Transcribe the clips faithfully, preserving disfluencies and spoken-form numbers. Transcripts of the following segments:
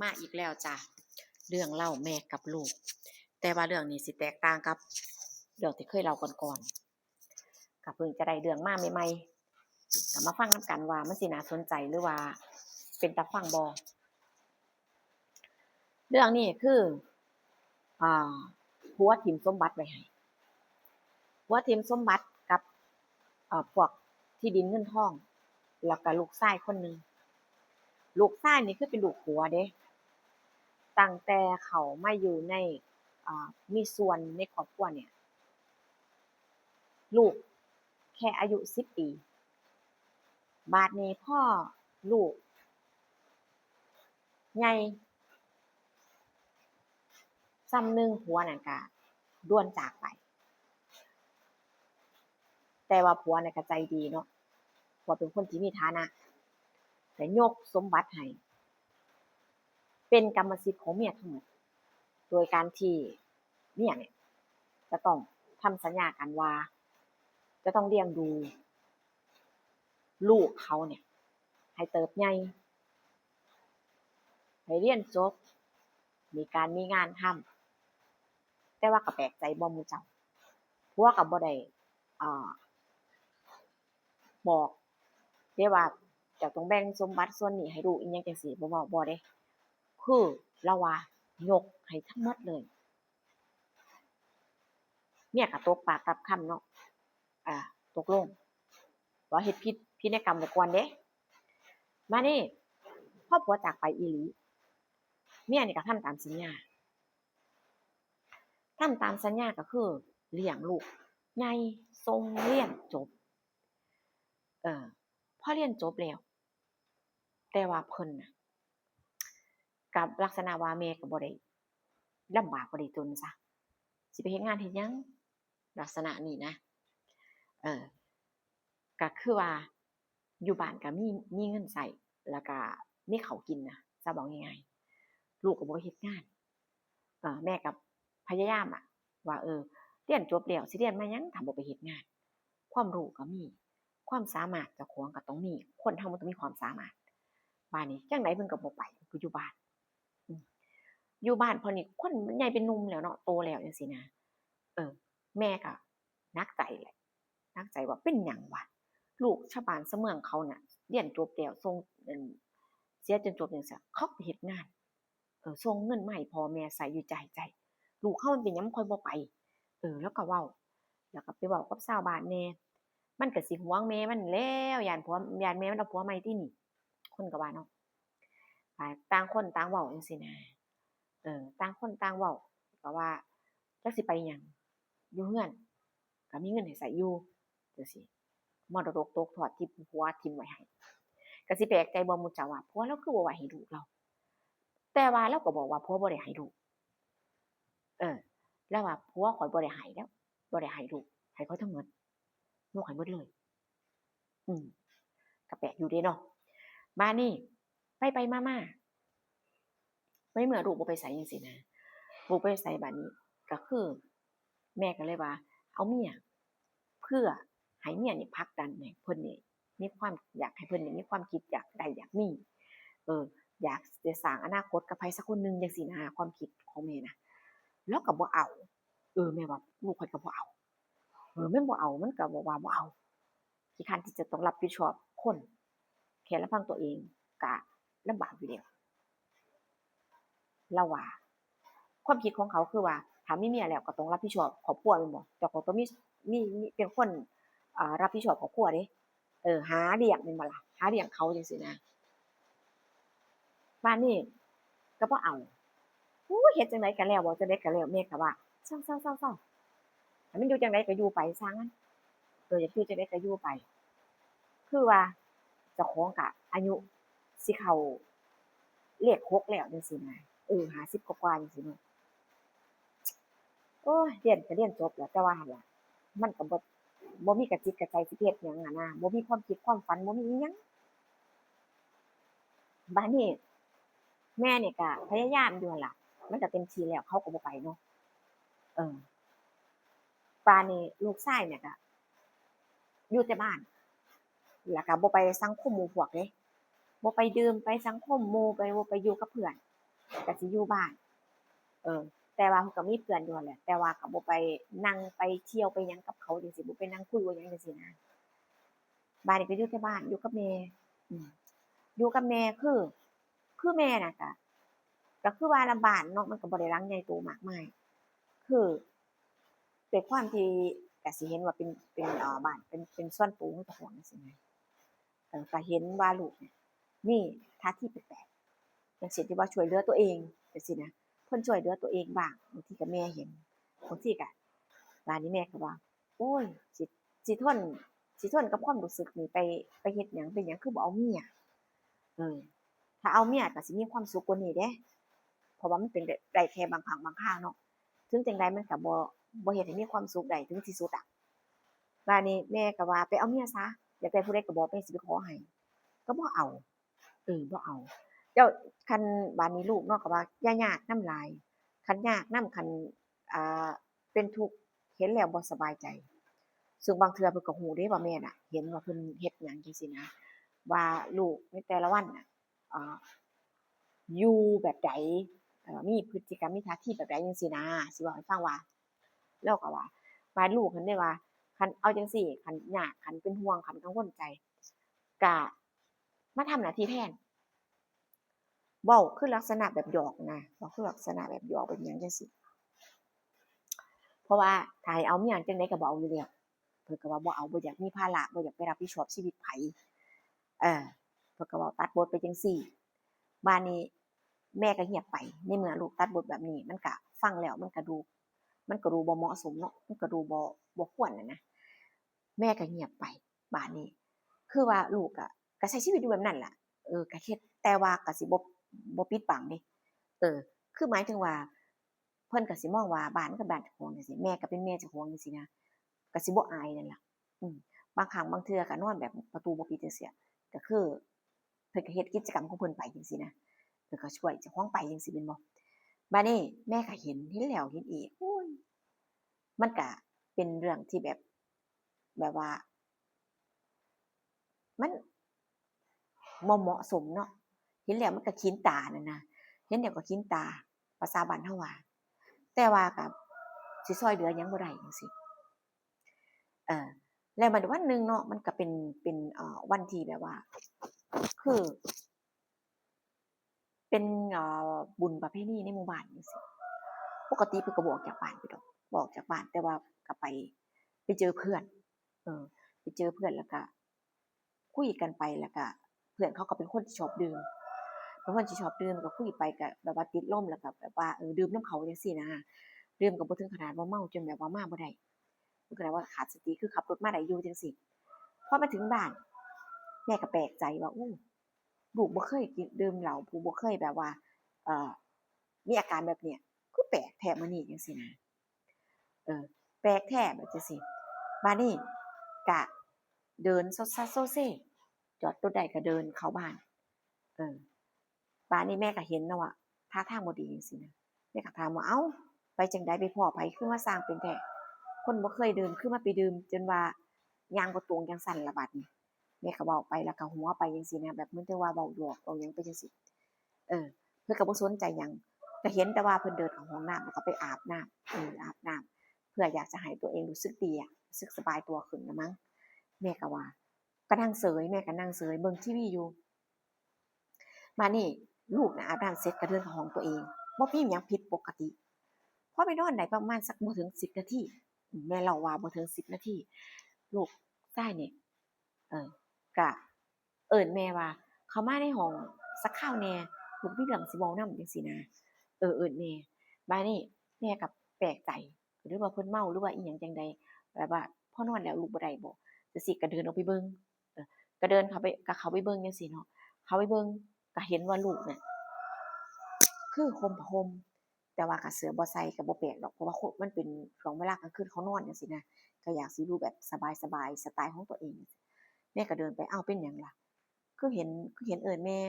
มาอีกแล้วจ้ะ เรื่องเล่าแม่กับลูก แต่ว่าเรื่องนี้สิแตกต่างกับเรื่องที่เคยเล่าก่อนๆ ก็เพิ่งจะได้เรื่องมาใหม่ๆ ก็มาฟังนำกันว่ามันสิน่าสนใจหรือว่าเป็นตาฟังบ่ เรื่องนี้คือ อ่า ผัวถิ่มสมบัติไว้ให้ ผัวถิ่มสมบัติกับ เอ่อ พวกที่ดินเงินทอง แล้วก็ลูกชายคนหนึ่ง ลูกชายนี่คือเป็นลูกผัวเด้ ตั้งแต่เข้ามาอยู่ใน อ่า มีส่วนในครอบครัวเนี่ย ลูกแค่อายุสิบปี บาดนี้พอลูกใหญ่ส่ำหนึ่ง ผัวนั่นก็ด่วนจากไป แต่ว่าผัวน่ะก็ใจดีเนาะ ผัวเป็นคนที่มีฐานะ ก็ยกสมบัติให้ เป็นกรรมสิทธิ์ของเมียทั้งหมด โดยการที่เมียเนี่ย จะต้องทำสัญญากันว่า จะต้องเลี้ยงดูลูกเขาเนี่ย ให้เติบใหญ่ ให้เรียนจบ มีการมีงานทำ แต่ว่าก็แปลกใจบ่หมู่เจ้า ผัวก็บ่ได้ อ่า บอกเด้ว่า เจ้าต้องแบ่งสมบัติส่วนนี้ให้ลูกอีหยังจั่งซี้ บ่เว้า บ่เด้ คือลาวว่ายกให้ทั้งหมดเลย เมียก็ตกปากรับคำเนาะ อ่า ตกลง ว่าเฮ็ดพิธี พินัยกรรมไว้ก่อนเด้ บาดนี้ พอผัวจากไปอีหลี เมียนี่ก็ทำตามสัญญา ทำตามสัญญาก็คือเลี้ยงลูกใหญ่ ส่งเรียนจบ เออ พอเรียนจบแล้ว แต่ว่าเพิ่นน่ะ กับลักษณะว่าแม่ก็บ่ได้ลำบาก บ่ได้จนซะ สิไปเฮ็ดงานเฮ็ดหยัง ลักษณะนี้นะ เออ ก็คือว่าอยู่บ้านก็มี มีเงินใช้ แล้วก็มีข้าวกินนะ ซะเว้าง่ายๆ ลูกก็บ่ไปเฮ็ดงาน เอ่อ แม่ก็พยายามอะ ว่า เออ เรียนจบแล้วสิเรียนมาหยัง ถ้าบ่ไปเฮ็ดงาน ความรู้ก็มี ความสามารถเจ้าของก็ต้องมี คนเฮามันต้องมีความสามารถ บาดนี้จั่งใดเพิ่นก็บ่ไป ก็อยู่บ้าน อืม อยู่บ้าน พอนี้คนใหญ่เป็นหนุ่มแล้วเนาะ โตแล้วจั่งซี้นะ เออ แม่ก็หนักใจแหละ หนักใจว่าเป็นหยังวะ ลูกชาวบ้านชาวเมืองเขาน่ะ เรียนจบแล้ว ส่ง เอิ่ม เสียจนจบจั่งซี้ เขาไปเฮ็ดงาน เออ ส่งเงินมาให้พ่อแม่ใช้อยู่ จ่าย จ่าย ลูกเฮามันเป็นหยังมันค่อยบ่ไป เออ แล้วก็เว้า แล้วก็ไปเว้ากับชาวบ้านแหน่ มันก็สิหวงแม่มันแหล้ว ย้านผัว ย้านแม่มันเอาผัวใหม่ตินี่ คนก็ว่าเนาะ อ่า ต่างคนต่างเว้าจั่งซี้นะ เออ ต่างคนต่างเว้า ก็ว่าจักสิไปหยัง อยู่เฮือนก็มีเงินให้ใช้อยู่ จั่งซี้ มรดกตกทอดที่ผัวถิ่มไว้ให้ ก็สิแปลกใจบ่หมู่เจ้าว่า ผัวลาวคือบ่ไว้ให้ลูกลาว แต่ว่าลาวก็บอกว่าผัวบ่ได้ให้ลูก เออ ลาวว่าผัวข้อยบ่ได้ให้แล้ว บ่ได้ให้ลูก ให้ข้อยทั้งหมด ยกให้หมดเลย อืม ก็แปลกอยู่เด้เนาะ บาดนี้ ไปไปมามา ในเมื่อลูกบ่ไปไสจั่งซี้นะ ลูกบ่ไปไส บาดนี้ก็คือ แม่ก็เลยว่า เอาเมีย เพื่อให้เมียนี่ผลักดันให้เพิ่นนี่มีความ อยากให้เพิ่นนี่มีความคิดอยากได้อยากมี เออ อยากจะสร้างอนาคตกับไผสักคนหนึ่งจั่งซี้นะ ความคิดของแม่นะ ลาวก็บ่เอา เออ แม่ว่า ลูกข้อยก็บ่เอา เออ มันบ่เอา มันก็บอกว่าบ่เอา ขี้คร้านที่จะต้องรับผิดชอบคน แค่ลำพังตัวเองก็ลำบากอยู่แล้ว ลาวว่า ความคิดของเขาคือว่า ถ้ามีเมียแล้วก็ต้องรับผิดชอบครอบครัวแม่นบ่ เจ้าของต้องมี มี มี เป็นคน อ่า รับผิดชอบครอบครัวเด้ เออ หาเลี้ยงแม่นบ่ล่ะ หาเลี้ยงเขาจั่งซี้นะ บาดนี้ก็บ่เอา โอ้ย เฮ็ดจั่งใดก็แล้ว เว้าจั่งใดก็แล้ว แม่ก็ว่า เซาๆๆๆ ให้มันอยู่จั่งใดก็อยู่ไป ซ่างมัน เออ อยากอยู่จั่งใดก็อยู่ไป คือว่าเจ้าของก็อายุสิเข้าเลขหกแล้วจั่งซี้นะ เออ ห้าสิบกว่าๆจั่งซี้เนาะ โอ้ย เรียนก็เรียนจบแล้ว แต่ว่าหั่นล่ะ มันก็บ่ บ่มีกระจิตกระใจสิไปเฮ็ดหยังหั้นนะ บ่มีความคิดความฝัน บ่มีอิหยัง บาดนี้แม่นี่ก็พยายามอยู่หั่นล่ะ มันก็เต็มที่แล้ว เขาก็บ่ไปเนาะ เออ บาดนี้ลูกชายเนี่ยก็อยู่แต่บ้าน แล้วก็บ่ไปสังคมหมู่พวกเด้ บ่ไปดื่ม ไปสังคมหมู่ ไป บ่ไปอยู่กับเพื่อน ก็สิอยู่บ้าน เออ แต่ว่าเพิ่นก็มีเพื่อนอยู่หั่นแหละ แต่ว่าก็บ่ไปนั่งไปเที่ยวไปหยังกับเขาจั่งซี้ บ่ไปนั่งคุยบ่หยังจั่งซี้นะ บาดนี้ก็อยู่แต่บ้าน อยู่กับแม่ อืม อยู่กับแม่ คือ คือแม่น่ะก็ ก็คือว่าละบ้านเนาะ มันก็บ่ได้หลังใหญ่โตมากมาย คือ ด้วยความที่ก็สิเห็นว่าเป็น เป็น เอ่อ บ้าน เป็น เป็นส่วนตัวของเจ้าของจั่งซี้นะ เอ่อ ก็เห็นว่าลูกเนี่ยมีท่าทีแปลกๆ อย่างเช่นที่ว่าช่วยเหลือตัวเองจั่งซี้นะ เพิ่นช่วยเหลือตัวเองบ้าง บางทีก็แม่เห็น บางทีก็ บาดนี้แม่ก็ว่า โอ้ย สิ สิทน สิทนกับความรู้สึกนี้ไป ไปเฮ็ดหยัง เป็นหยังคือบ่เอาเมีย เออ ถ้าเอาเมียก็สิมีความสุขกว่านี้เด้ เพราะว่ามันเป็นได้ ได้แค่บางครั้งบางคราวเนาะ ถึงจั่งใดมันก็บ่ บ่เฮ็ดให้มีความสุขได้ถึงที่สุดอะ บาดนี้แม่ก็ว่า ไปเอาเมียซะ อยากได้ผู้ใดก็บอก แม่สิไปขอให้ ก็บ่เอา เออ บ่เอา เจ้า คัน บาดนี้ลูกเนาะก็ว่า อย่ายากนำหลาย คันยากนำ คัน อ่า เป็นทุกข์ เห็นแล้วบ่สบายใจ ซึ่งบางเทื่อเพิ่นก็ฮู้เด้ว่าแม่น่ะ เห็นว่าเพิ่นเฮ็ดหยังจั่งซี้นะ ว่าลูกในแต่ละวันน่ะ อ่า อยู่แบบใด เอ่อ มีพฤติกรรม มีท่าทีแบบใดจั่งซี้นะ สิเว้าให้ฟังว่า ลาวก็ว่า บาดลูกหั้นเด้ว่า คัน เอาจั่งซี้ คันยาก คันเป็นห่วง คันกังวลใจ ก็มาทำหน้าที่แทน เว้าคือลักษณะแบบหยอกนะ เว้าคือลักษณะแบบหยอกแบบหยังจั่งซี้ เพราะว่าถ้าให้เอาเมียจั่งใดก็บ่เอาอยู่แล้ว เพิ่นก็ว่าบ่เอา บ่อยากมีภาระ บ่อยากไปรับผิดชอบชีวิตไผ เออ เพิ่นก็เว้าตัดบทไปจั่งซี้ บาดนี้แม่ก็เงียบไป ในเมื่อลูกตัดบทแบบนี้ มันก็ฟังแล้วมันก็ดู มันก็ดูบ่เหมาะสมเนาะ มันก็ดูบ่ บ่ควรน่ะนะ แม่ก็เงียบไป บาดนี้ คือว่าลูกก็ ก็ใช้ชีวิตอยู่แบบนั้นล่ะ เออ ก็เฮ็ด แต่ว่าก็สิบ่ บ่ปิดบังเด้ เออ คือหมายถึงว่า เพิ่นก็สิมองว่าบ้านมันก็บ้านเจ้าของจั่งซี้ แม่ก็เป็นแม่เจ้าของจั่งซี้นะ ก็สิบ่อายนั่นล่ะ อืม บางครั้งบางเทื่อก็นอนแบบประตูบ่ปิดจั่งซี้ ก็คือ เพิ่นก็เฮ็ดกิจกรรมของเพิ่นไปจั่งซี้นะ เพิ่นก็ช่วยเจ้าของไปจั่งซี้แม่นบ่ บาดนี้แม่ก็เห็น เห็นแล้วเห็นอีก โอ๊ย มันก็เป็นเรื่องที่แบบ แบบว่า มันบ่เหมาะสมเนาะ เห็นแล้วมันก็ขินตานั่นนะ เห็นแล้วก็ขินตา ภาษาบ้านเฮาว่า แต่ว่าก็สิซ่อยเหลือหยังบ่ได้จั่งซี้ เอ่อ แล้วบัดวันหนึ่งเนาะ มันก็เป็น เป็น เอ่อ วันที่แบบว่า คือ เป็น เอ่อ บุญประเพณีในหมู่บ้านจั่งซี้ ปกติเพิ่นก็บ่ออกจากบ้านไปดอก บ่ออกจากบ้าน แต่ว่าก็ไป ไปเจอเพื่อน เออ ไปเจอเพื่อนแล้วก็คุยกันไป แล้วก็เพื่อนเขาก็เป็นคนที่ชอบดื่ม เป็นคนที่ชอบดื่ม ก็คุยไปก็แบบว่าติดลม แล้วก็แบบว่า เออ ดื่มนำเขาจั่งซี้นะ ดื่มก็บ่ถึงขนาดว่าเมาจนแบบว่ามาบ่ได้ ถึงขนาดว่าขาดสติ คือขับรถมาได้อยู่จั่งซี้ พอมาถึงบ้าน แม่ก็แปลกใจว่า อู้ ลูกบ่เคยกิน ดื่มเหล้า ผู้บ่เคยแบบว่า เอ่อ มีอาการแบบเนี้ย คือแปลกแท้มื้อนี้จั่งซี้นะ เออ แปลกแท้แบบจั่งซี้ บาดนี้ก็เดินซดซัดโซเซ จอดรถได้ก็เดินเข้าบ้าน เออ บาดนี้แม่ก็เห็นเนาะว่าท่าทางบ่ดีจั่งซี้นะ แม่ก็ถามว่า เอ้า ไปจั่งใด ไปพ้อไผ คือมาซ่างเป็นแท้ คนบ่เคยดื่ม คือมาไปดื่ม จนว่าย่างบ่ตรงจั่งซั้นล่ะบาดนี้ แม่ก็เว้าไป แล้วก็หัวไปจั่งซี้นะ แบบเหมือนแต่ว่าเว้าหยอกเว้าหยังไปจั่งซี้ เออ เพิ่นก็บ่สนใจหยัง ก็เห็นแต่ว่าเพิ่นเดินเข้าห้องน้ำ แล้วก็ไปอาบน้ำ เออ อาบน้ำ เพื่ออยากจะให้ตัวเองรู้สึกดีอะ รู้สึกสบายตัวขึ้นละมั้ง แม่ก็ว่า ก็นั่งเซย แม่ก็นั่งเซย เบิ่งทีวีอยู่ บาดนี้ลูกน่ะอาบน้ำเสร็จก็เดินเข้าห้องตัวเอง บ่มีหยังผิดปกติ พอไปนอนได้ประมาณสักบ่ถึงสิบนาที แม่เล่าว่าบ่ถึงสิบนาที ลูกชายนี่ เออ ก็เอิ้นแม่ว่า เข้ามาในห้องสักคราวแหน่ ลูกมีเรื่องสิเว้านำจั่งซี้นะ เออ เอิ้นแม่ บาดนี้แม่ก็แปลกใจ หรือว่าเพิ่นเมา หรือว่าอีหยังจั่งใด แบบว่าพอนอนแล้วลุกบ่ได้บ่ จั่งซี้ ก็เดินออกไปเบิ่ง เออ ก็เดินเข้าไป ก็เข้าไปเบิ่งจั่งซี้เนาะ เข้าไปเบิ่ง ก็เห็นว่าลูกเนี่ย คือห่มผ้าห่ม แต่ว่าก็เสื้อบ่ใส่ก็บ่แปลกดอก เพราะว่าคน มันเป็นช่วงเวลากลางคืนเขานอนจั่งซี้นะ ก็อยากสิอยู่แบบสบายๆ สไตล์ของตัวเอง แม่ก็เดินไป อ้าว เป็นหยังล่ะ คือเห็น คือเห็นเอิ้นแม่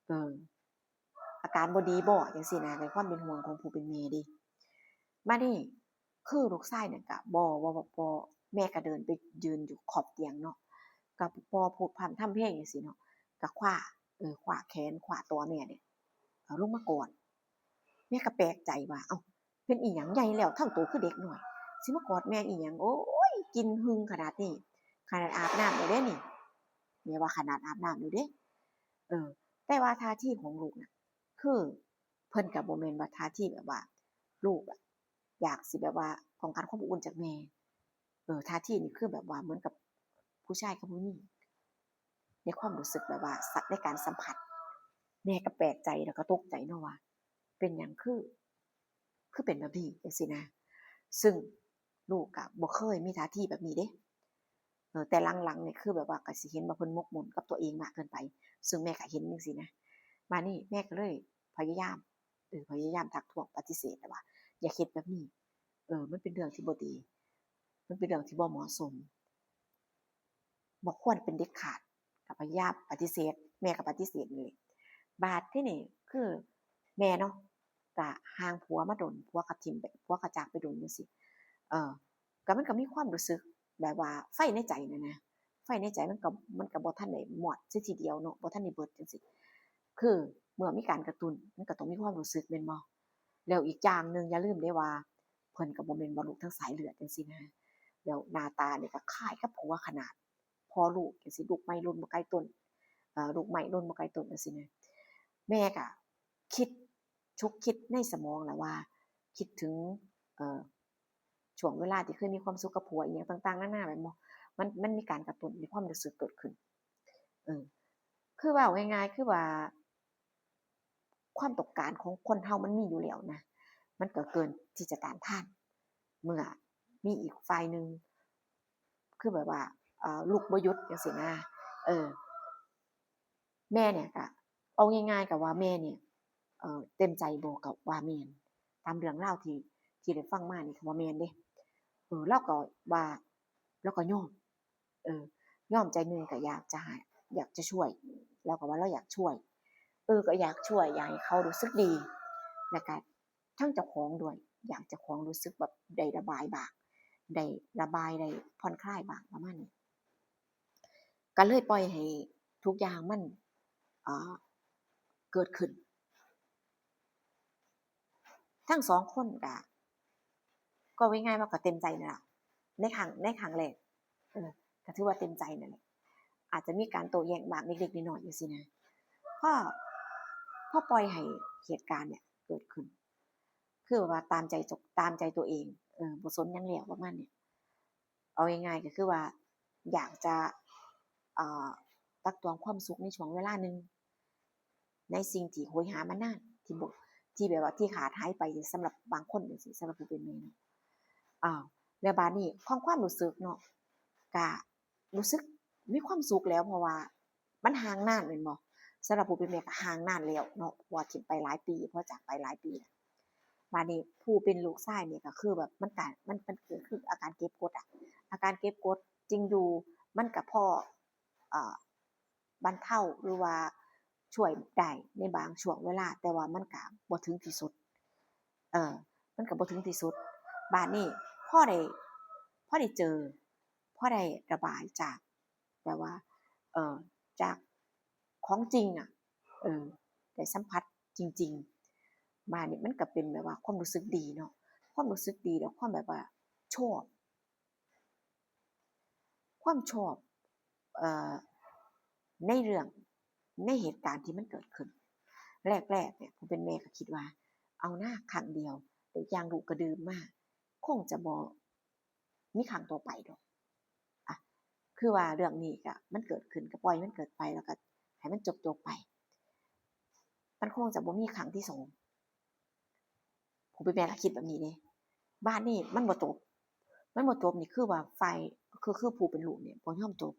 เออ อาการบ่ดีบ่ จั่งซี้นะ ด้วยความเป็นห่วงของผู้เป็นแม่เด้ บาดนี้ คือลูกชายนั่นก็บ่ บ่ บ่ บ่ แม่ก็เดินไปยืนอยู่ขอบเตียงเนาะ ก็บ่พูดพร่ำทำเพลงจั่งซี้เนาะ ก็คว้า เออ คว้าแขน คว้าตัวแม่เนี่ย เอาลงมากอด ม่ก็แปลกใจว่า เอ้า เป็นอีหยังใหญ่แล้ว ทำตัวคือเด็กน้อย สิมากอดแม่อีหยัง โอ้ย กินหึ่งขนาดนี้ ขนาดอาบน้ำแล้วเด้นี่ แม่ว่าขนาดอาบน้ำแล้วเด้ เออ แต่ว่าท่าทีของลูกน่ะ คือเพิ่นก็บ่แม่นว่าท่าทีแบบว่า ลูกอะ อยากสิแบบว่าต้องการความอบอุ่นจากแม่ เออ ท่าทีนี่คือแบบว่าเหมือนกับผู้ชายกับผู้หญิง ในความรู้สึกแบบว่า ในการสัมผัส แม่ก็แปลกใจแล้วก็ตกใจเนาะว่า เป็นหยังคือ คือเป็นแบบนี้จังซี้นะ ซึ่งลูกก็บ่เคยมีท่าทีแบบนี้เด้ เออ แต่หลังๆ นี่คือแบบว่าก็สิเห็นว่าเพิ่นหมกมุ่นกับตัวเองมากเกินไป ซึ่งแม่ก็เห็นจังซี้นะ บาดนี้แม่ก็เลยพยายาม เออ พยายามทักท้วงปฏิเสธ แต่ว่าอย่าเฮ็ดแบบนี้ เออ มันเป็นเรื่องที่บ่ดี มันเป็นเรื่องที่บ่เหมาะสม บ่ควรเป็นเด็ดขาด ก็พยายามปฏิเสธ แม่ก็ปฏิเสธนี่แหละ บาดทีนี้คือแม่เนาะ ก็ห่างผัวมาโดน ผัวก็ถิ่มไป ผัวก็จากไปโดนจังซี้ เออ ก็มันก็มีความรู้สึกแบบว่าไฟในใจน่ะนะ ไฟในใจมันก็ มันก็บ่ทันได้มอดซะทีเดียวเนาะ บ่ทันได้เบิดจังซี้ คือเมื่อมีการกระตุ้น มันก็ต้องมีความรู้สึกแม่นบ่ แล้วอีกอย่างหนึ่งอย่าลืมเด้ว่า เพิ่นก็บ่แม่นว่าลูกทางสายเลือดจังซี้นะ แล้วหน้าตานี่ก็คล้ายกับผัวขนาด พ่อลูกจังซี้ ลูกไม้หล่นบ่ไกลต้น เอ่อ ลูกไม้หล่นบ่ไกลต้นจังซี้นะ แม่ก็คิด ฉุกคิดในสมองแหละว่า คิดถึง เอ่อ ช่วงเวลาที่เคยมีความสุขกับผัวอีหยังต่างๆ นานาแม่นบ่ มัน มันมีการกระตุ้นในความรู้สึกเกิดขึ้น เออ คือเว้าง่ายๆ คือว่า ความต้องการของคนเฮามันมีอยู่แล้วนะ มันก็เกินที่จะต้านทาน เมื่อมีอีกฝ่ายหนึ่ง คือแบบว่า เอ่อ ลุกบ่หยุดจังซี้นะ เออ แม่เนี่ยก็ เอาง่ายๆ ก็ว่าแม่เนี่ย เอ่อ เต็มใจบ่ ก็ว่าแม่น ตามเรื่องราวที่ ที่ได้ฟังมานี่ก็ว่าแม่นเด้ เออ ลาวก็ว่า ลาวก็ยอม เออ ยอมใจหนึ่งก็อยากจะให้ อยากจะช่วย ลาวก็ว่าลาวอยากช่วย เออ ก็อยากช่วย อยากให้เขารู้สึกดี แล้วก็ทั้งเจ้าของด้วย อยากเจ้าของรู้สึกแบบได้ระบายบ้าง ได้ระบาย ได้ผ่อนคลายบ้าง ประมาณนี้ ก็เลยปล่อยให้ทุกอย่างมัน เอ่อ เกิดขึ้น ทั้งสองคนก็ ก็ว่าง่ายๆ ว่าก็เต็มใจนั่นล่ะ ในครั้ง ในครั้งแรก เออ ก็ถือว่าเต็มใจนั่นแหละ อาจจะมีการโต้แย้งบ้างเล็กๆ น้อยๆ จังซี้นะ พอ พอปล่อยให้เหตุการณ์เนี่ยเกิดขึ้น คือแบบว่าตามใจจก ตามใจตัวเอง เออ บ่สนหยังแล้วประมาณนี้ เอาง่ายๆ ก็คือว่า อยากจะ เอ่อ ตักตวงความสุขในช่วงเวลาหนึ่ง ในสิ่งที่โหยหามานาน ที่บ่ ที่แบบว่าที่ขาดหายไปสำหรับบางคนจังซี้ สำหรับผู้เป็นแม่เนาะ อ้าว แล้วบาดนี้ของความรู้สึกเนาะ ก็รู้สึกมีความสุขแล้ว เพราะว่ามันห่างนานแม่นบ่ สำหรับผู้เป็นแม่ก็ห่างนานแล้วเนาะ เพราะว่าถิ่มไปหลายปี เพราะจากไปหลายปีแล้ว บาดนี้ผู้เป็นลูกชายนี่ก็คือแบบมันก็ มัน มันก็คืออาการเก็บกดอะ อาการเก็บกดจริงอยู่ มันก็พอ เอ่อ บรรเทาหรือว่าช่วยได้ในบางช่วงเวลา แต่ว่ามันก็บ่ถึงที่สุด เออ มันก็บ่ถึงที่สุด บาดนี้พอได้ พอได้เจอ พอได้ระบายจาก แบบว่า เอ่อ จากของจริงอะ เออ ได้สัมผัสจริงๆ บาดนี้มันก็เป็นแบบว่าความรู้สึกดีเนาะ ความรู้สึกดีแล้วความแบบว่าชอบ ความชอบ เอ่อ ในเรื่อง ในเหตุการณ์ที่มันเกิดขึ้น แรกๆ เนี่ย ผู้เป็นแม่ก็คิดว่า เอานะ ครั้งเดียว แล้วอย่างลูกก็ดื่มมา คงจะบ่มีครั้งต่อไปดอก อะ คือว่าเรื่องนี้ก็มันเกิดขึ้น ก็ปล่อยมันเกิดไป แล้วก็ให้มันจบๆ ไป มันคงจะบ่มีครั้งที่สอง ผู้เป็นแม่ก็คิดแบบนี้เด้ บาดนี้มันบ่จบ มันบ่จบนี่คือว่าฝ่าย คือ คือผู้เป็นลูกเนี่ยบ่ยอมจบ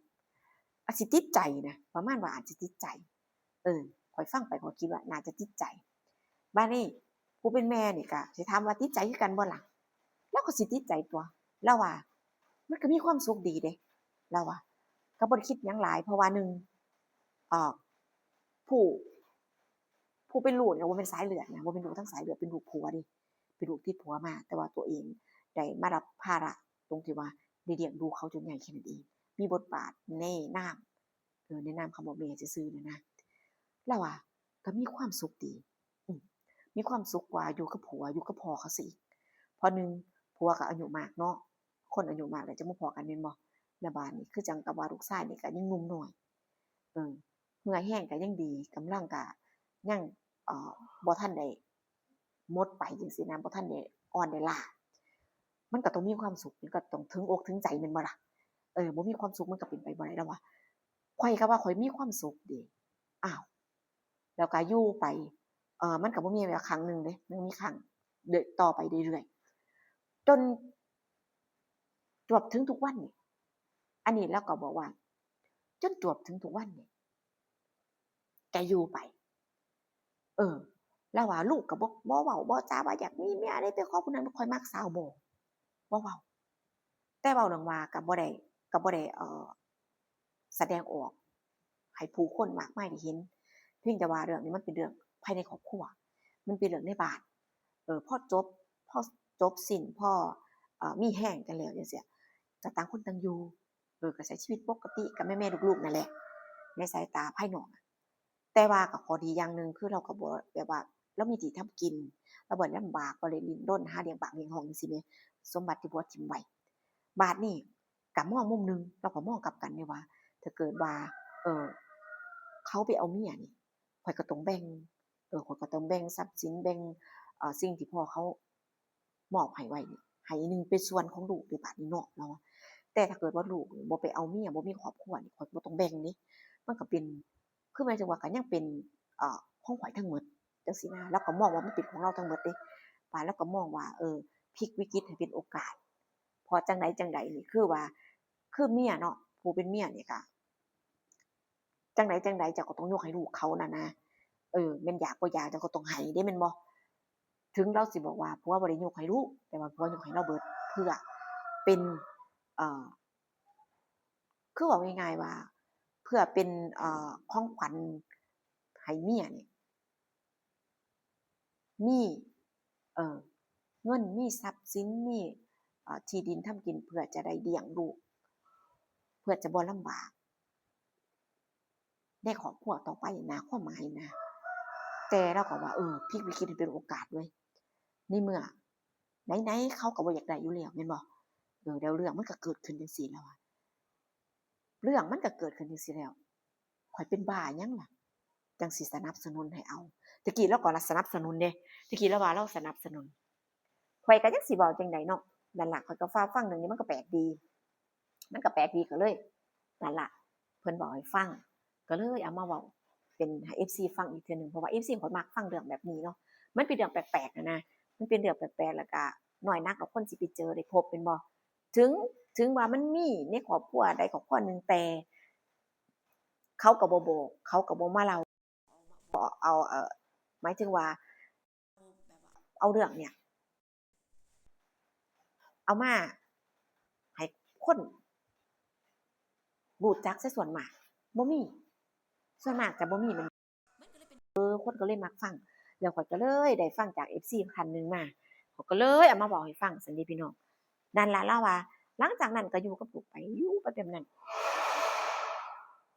อาจสิติดใจนะ ประมาณว่าอาจสิติดใจ เออ ข้อยฟังไปข้อยคิดว่าน่าจะติดใจ บาดนี้ผู้เป็นแม่นี่ก็สิถามว่าติดใจคือกันบ่ล่ะ ลาวก็สิติดใจตั่ว ลาวว่า มันก็มีความสุขดีเด้ ลาวว่า ก็บ่ได้คิดหยังหลาย เพราะว่าหนึ่ง เอ่อ ผู้ ผู้เป็นลูกเนี่ยบ่แม่นสายเลือดนะ บ่แม่นลูกทางสายเลือด เป็นลูกผัวเด้ เป็นลูกติดผัวมา แต่ว่าตัวเองได้มารับภาระตรงที่ว่าได้เลี้ยงดูเขาจนใหญ่แค่นั้นเอง มีบทบาทในนาม เออ ในนามคำว่าแม่ซื่อๆ นั่นนะ ลาวว่าก็มีความสุขดี อืม มีความสุขกว่าอยู่กับผัว อยู่กับพ่อเขาซะอีก เพราะหนึ่ง ผัวก็อายุมากเนาะ คนอายุมากแล้วจั่งมาพ้อกันแม่นบ่ แล้วบาดนี้คือจั่งกับว่าลูกชายนี่ก็ยังหนุ่มน้อย เออ เหื่อแฮงก็ยังดี กำลังก็ยัง เอ่อ บ่ทันได้หมดไปจั่งซี้นะ บ่ทันได้อ่อนได้ล้า มันก็ต้องมีความสุข มันก็ต้องถึงอกถึงใจแม่นบ่ล่ะ เออ บ่มีความสุขมันก็เป็นไปบ่ได้แล้ววะ ข้อยก็ว่าข้อยมีความสุขเด้ อ้าว แล้วก็อยู่ไป เอ่อ มันก็บ่มีแบบครั้งหนึ่งเด้ มันมีครั้งเรื่อย ต่อไปเรื่อยๆ จนจวบถึงทุกวันนี้ อันนี้ลาวก็บอกว่า จนจวบถึงทุกวันนี้ ก็อยู่ไป เออ ลาวว่าลูกก็บ่ บ่เว้า บ่จาว่าอยากมีเมียเด้ ไปขอผู้นั้น ข้อยมักสาว บ่ บ่เว้า แต่เว้าเรื่องว่าก็บ่ได้ ก็บ่ได้ เอ่อ แสดงออกให้ผู้คนมากมายได้เห็น เพียงแต่ว่าเรื่องนี้มันเป็นเรื่องภายในครอบครัว มันเป็นเรื่องในบ้าน เออ พอจบ พอจบสิ้น พอ เอ่อ มีแฮงกันแล้วจั่งซี้ ก็ต่างคนต่างอยู่ เออ ก็ใช้ชีวิตปกติกับแม่ๆลูกๆนั่นแหละ ในสายตาภายนอกอะ แต่ว่าก็ข้อดีอย่างหนึ่งคือลาวก็บ่ แบบว่าลาวมีที่ทำกิน ลาวบ่ได้ลำบาก บ่ได้ดิ้นรนหาเลี้ยงปากเลี้ยงท้องจั่งซี้แหม สมบัติที่ผัวถิ่มไว้ บาดนี้ก็มองมุมหนึ่ง ลาวก็มองกลับกันเด้ว่า ถ้าเกิดว่า เอ่อ เขาไปเอาเมียนี่ ข้อยก็ต้องแบ่ง เออ ข้อยก็ต้องแบ่งทรัพย์สิน แบ่ง เอ่อ สิ่งที่พ่อเขามอบให้ไว้นี่ ให้หนึ่งเป็นส่วนของลูกเด้บาดนี้เนาะ ลาวว่า แต่ถ้าเกิดว่าลูกนี่บ่ไปเอาเมีย บ่มีครอบครัวนี่ ข้อยบ่ต้องแบ่งเด้ มันก็เป็น คือหมายถึงว่าก็ยังเป็น เอ่อ ของข้อยทั้งหมดจั่งซี้นะ ลาวก็มองว่ามันเป็นของลาวทั้งหมดเด้ บาดลาวก็มองว่า เออ พลิกวิกฤตให้เป็นโอกาส เพราะจั่งใดจั่งใดนี่คือว่า คือเมียเนาะ ผู้เป็นเมียนี่ก็ จั่งใดจั่งใดเจ้าก็ต้องยกให้ลูกเขานั่นนะ เออ แม่นอยากบ่อยากเจ้าก็ต้องให้เด้ แม่นบ่ ถึงลาวสิบอกว่าผัวบ่ได้ยกให้ลูก แต่ว่าผัวยกให้ลาวเบิด เพื่อเป็น เอ่อ คือเว้าง่ายๆว่า เพื่อเป็น เอ่อ ของขวัญให้เมียนี่ มี เอ่อ เงิน มีทรัพย์สิน มี เอ่อ ที่ดินทำกิน เพื่อจะได้เลี้ยงลูก เพื่อจะบ่ลำบากในครอบครัวต่อไปนะ ความหมายนะ แต่ลาวก็ว่า เออ พลิกวิกฤตให้เป็นโอกาสเว้ย ในเมื่อ ไหนๆเขาก็บ่อยากได้อยู่แล้วแม่นบ่ เออ แล้วเรื่องมันก็เกิดขึ้นจั่งซี้ ลาวว่า เรื่องมันก็เกิดขึ้นจั่งซี้แล้ว ข้อยเป็นบ้าหยังล่ะ จั่งสิสนับสนุนให้เอา ตะกี้ลาวก็สนับสนุนเด้ ตะกี้ลาวว่าลาวสนับสนุน ข้อยก็จักสิเว้าจั่งใดเนาะ นั่นล่ะ ข้อยก็ฟ้าวฟังเรื่องนี้มันก็แปลกดี มันก็แปลกดีก็เลย นั่นล่ะ เพิ่นเว้าให้ฟัง ก็เลยเอามาเว้าเป็นให้เอฟซีฟังอีกเทื่อหนึ่ง เพราะว่าเอฟซีข้อยมักฟังเรื่องแบบนี้เนาะ มันเป็นเรื่องแปลกๆ หั้นนะ มันเป็นเรื่องแปลกๆ แล้วก็น้อยนักดอกคนสิไปเจอได้พบ แม่นบ่ ถึง ถึงว่ามันมีในครอบครัวใดครอบครัวหนึ่ง แต่เขาก็บ่บอก เขาก็บ่มาเล่า เอา เอ่อ หมายถึงว่า เอาเรื่องเนี่ย เอามาให้คนรู้จักซะส่วนมาก บ่มี ส่วนมากจะบ่มี แม่น เออ คนก็เลยมักฟัง แล้วข้อยก็เลยได้ฟังจากเอฟซีท่านหนึ่งมา ข้อยก็เลยเอามาเว้าให้ฟังซั้นเด้พี่น้อง นั่นล่ะลาวว่า หลังจากนั้นก็อยู่กับลูกไป อยู่ไปแบบนั้น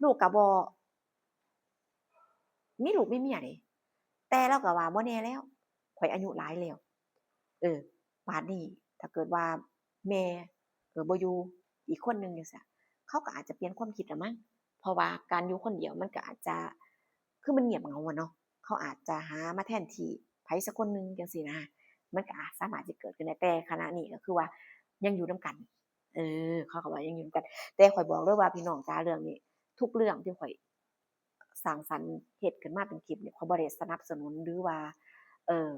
ลูกก็บ่ มีลูกมีเมียเด้ แต่ลาวก็ว่าบ่แน่แล้ว ข้อยอายุหลายแล้ว เออ บาดนี้ถ้าเกิดว่าแม่ เออ บ่อยู่ อีกคนหนึ่งจั่งซี้ เขาก็อาจจะเปลี่ยนความคิดละมั้ง เพราะว่าการอยู่คนเดียวมันก็อาจจะ คือมันเงียบเหงาอะเนาะ เขาอาจจะหามาแทนที่ไผสักคนหนึ่งจั่งซี้นะ มันก็อาจสามารถสิเกิดขึ้นได้ แต่ขณะนี้ก็คือว่ายังอยู่นำกัน เออ เขาก็ว่ายังอยู่นำกัน แต่ข้อยบอกเลยว่าพี่น้องจ๋า เรื่องนี้ ทุกเรื่องที่ข้อยสร้างสรรค์เฮ็ดขึ้นมาเป็นคลิปนี่ ข้อยบ่ได้สนับสนุนหรือว่า เออ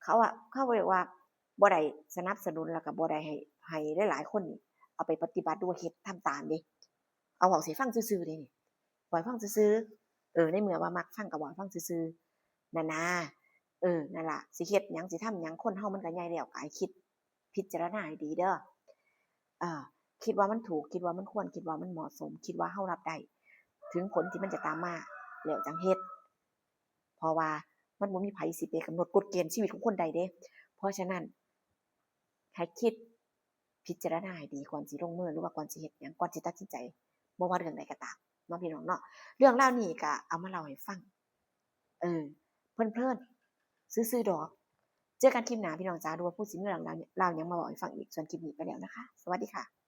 เขาอะ เขาเรียกว่าบ่ได้สนับสนุน แล้วก็บ่ได้ให้ ให้หลายๆคนนี่เอาไปปฏิบัติหรือว่าเฮ็ดทำตามเด้ เอาเว้าให้ฟังซื่อๆเด้นี่ เว้าให้ฟังซื่อๆ เออ ในเมื่อว่ามักฟังก็เว้าให้ฟังซื่อๆ นั่นนะ เออ นั่นล่ะ สิเฮ็ดหยัง สิทำหยัง คนเฮามันก็ใหญ่แล้ว ก็ให้คิดพิจารณาให้ดีเด้อ เอ่อ คิดว่ามันถูก คิดว่ามันควร คิดว่ามันเหมาะสม คิดว่าเฮารับได้ ถึงผลที่มันจะตามมา แล้วจั่งเฮ็ด เพราะว่ามันบ่มีไผสิไปกำหนดกฎเกณฑ์ชีวิตของคนได้เด้ เพราะฉะนั้น ให้คิดพิจารณาให้ดีก่อนสิลงมือ หรือว่าก่อนสิเฮ็ดหยัง ก่อนสิตัดสินใจ บ่ว่าเรื่องใดก็ตามเนาะพี่น้องเนาะ เรื่องราวนี้ก็เอามาเล่าให้ฟัง เออ เพลินๆซื่อๆดอก เจอกันคลิปหน้าพี่น้องจ๋า ดูว่าผู้สิมีเรื่องราวเล่าหยังมาบอกให้ฟังอีก ส่วนคลิปนี้ไปแล้วนะคะ สวัสดีค่ะ